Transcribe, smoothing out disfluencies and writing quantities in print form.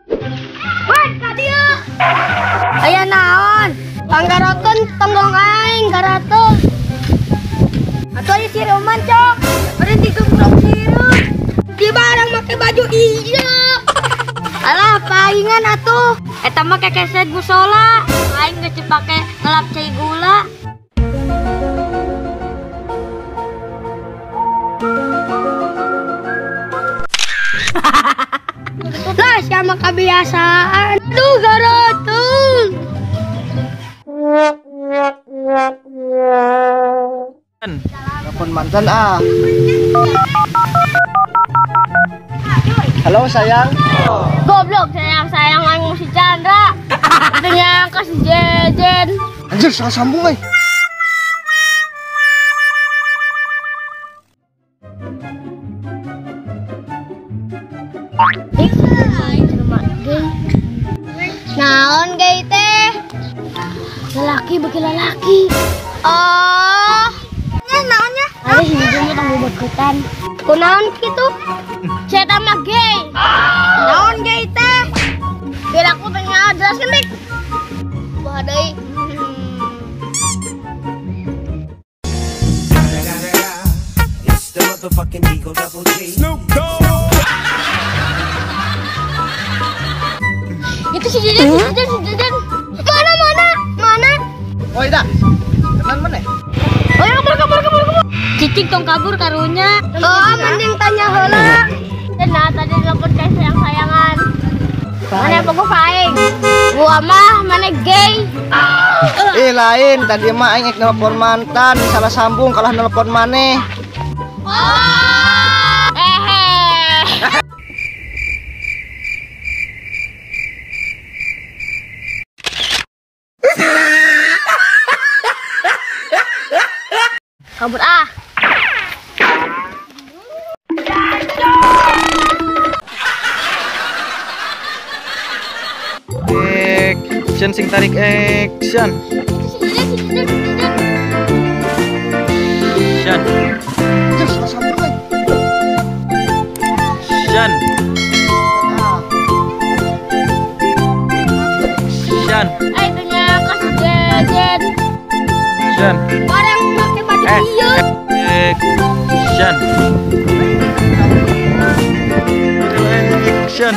Weh, ka dieu. Aya naon? Panggarokeun tonggong aing garateun. Atuh aya siruman, Cok. Bari digembrong sireum. Di barang make baju ieu. Alah, paingan atuh. Eta mah kekeset musola. Aing geus dipake ngelap cai gula. Lah, sama kebiasaan. Aduh, garateun. Telepon mantan ah. Halo sayang. Goblok sayang aing si Chandra. Katanya kasih jejen. Anjir salah sambung euy. Naon gay teh? Lelaki bagi lelaki. Oh. Nya naonnya? Ada si jejen mah tong bobogotan. Kunaon kitu? Saya mah gay. Naon gay teh? Biar aku tanya jelaskan dik. Wah deui. It's the motherfucking Eagle Double G. Snoop Dogg. Itu si Jajan, si Jajan, si Jajan. Mana, mana, mana? Oh iya, teman mana? Oh ya, kabur, kabur, kabur, kabur. Cicing tong kabur karunya. Oh, mending tanya heula. Nah, tadi telepon kayak sayang-sayangan. Mana bogo aing? Gua mah mana gay. Eh lain, tadi mah aing nelpon mantan, salah sambung kalah nelpon maneh. Oh. Kabur ah. Action sing tarik action. Action. Action. Action. Ayo tanya kasih jajan. Action. Barang pakai baju ieu. Action. Action.